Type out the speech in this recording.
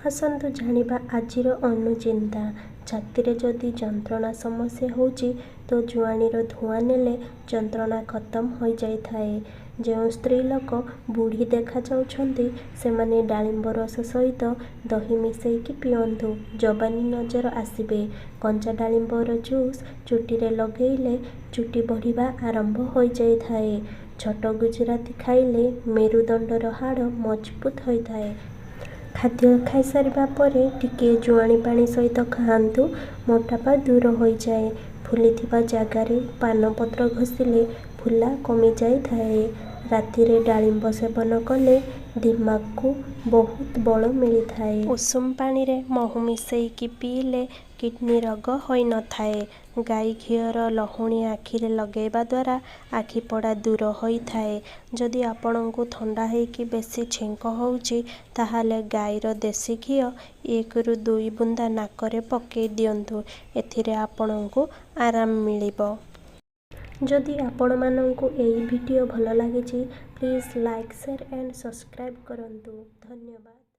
ଆସନ୍ତୁ ଜାଣିବା ଆଜିର ଅନୁଚିନ୍ତା। ଛାତିରେ ଯଦି ଯନ୍ତ୍ରଣା ସମସ୍ୟା ହେଉଛି ତ ଜୁଆଣିର ଧୂଆଁ ନେଲେ ଯନ୍ତ୍ରଣା ଖତମ ହୋଇଯାଇଥାଏ। ଯେଉଁ ସ୍ତ୍ରୀ ଲୋକ ବୁଢ଼ୀ ଦେଖାଯାଉଛନ୍ତି, ସେମାନେ ଡାଳିମ୍ବ ରସ ସହିତ ଦହି ମିଶେଇକି ପିଅନ୍ତୁ, ଯବାନୀ ନଜର ଆସିବେ। କଞ୍ଚା ଡାଳିମ୍ବର ଜୁସ୍ ଚୁଟିରେ ଲଗେଇଲେ ଚୁଟି ବଢ଼ିବା ଆରମ୍ଭ ହୋଇଯାଇଥାଏ। ଛୋଟ ଗୁଜୁରାତି ଖାଇଲେ ମେରୁଦଣ୍ଡର ହାଡ଼ ମଜବୁତ ହୋଇଥାଏ। ଖାଦ୍ୟ ଖାଇସାରିବା ପରେ ଟିକିଏ ଜୁଆଣି ପାଣି ସହିତ ଖାଆନ୍ତୁ, ମୋଟାପା ଦୂର ହୋଇଯାଏ। ଫୁଲିଥିବା ଜାଗାରେ ପାନପତ୍ର ଘଷିଲେ ଫୁଲା କମିଯାଇଥାଏ। ରାତିରେ ଡାଳିମ୍ବ ସେବନ କଲେ ଦିମାଗକୁ ବହୁତ ବଳ ମିଳିଥାଏ। ଉଷୁମ ପାଣିରେ ମହୁ ମିଶେଇକି ପିଇଲେ କିଡନୀ ରୋଗ ହୋଇନଥାଏ। ଗାଈ ଘିଅର ଲହୁଣୀ ଆଖିରେ ଲଗେଇବା ଦ୍ୱାରା ଆଖି ପୋଡ଼ା ଦୂର ହୋଇଥାଏ। ଯଦି ଆପଣଙ୍କୁ ଥଣ୍ଡା ହେଇକି ବେଶୀ ଛିଙ୍କ ହେଉଛି, ତାହେଲେ ଗାଈର ଦେଶୀ ଘିଅ 1ରୁ 2 ବୁନ୍ଦା ନାକରେ ପକେଇ ଦିଅନ୍ତୁ, ଏଥିରେ ଆପଣଙ୍କୁ ଆରାମ ମିଳିବ। ଯଦି ଆପଣମାନଙ୍କୁ ଏଇ ଭିଡ଼ିଓ ଭଲ ଲାଗିଛି, please like, share and subscribe କରନ୍ତୁ। ଧନ୍ୟବାଦ।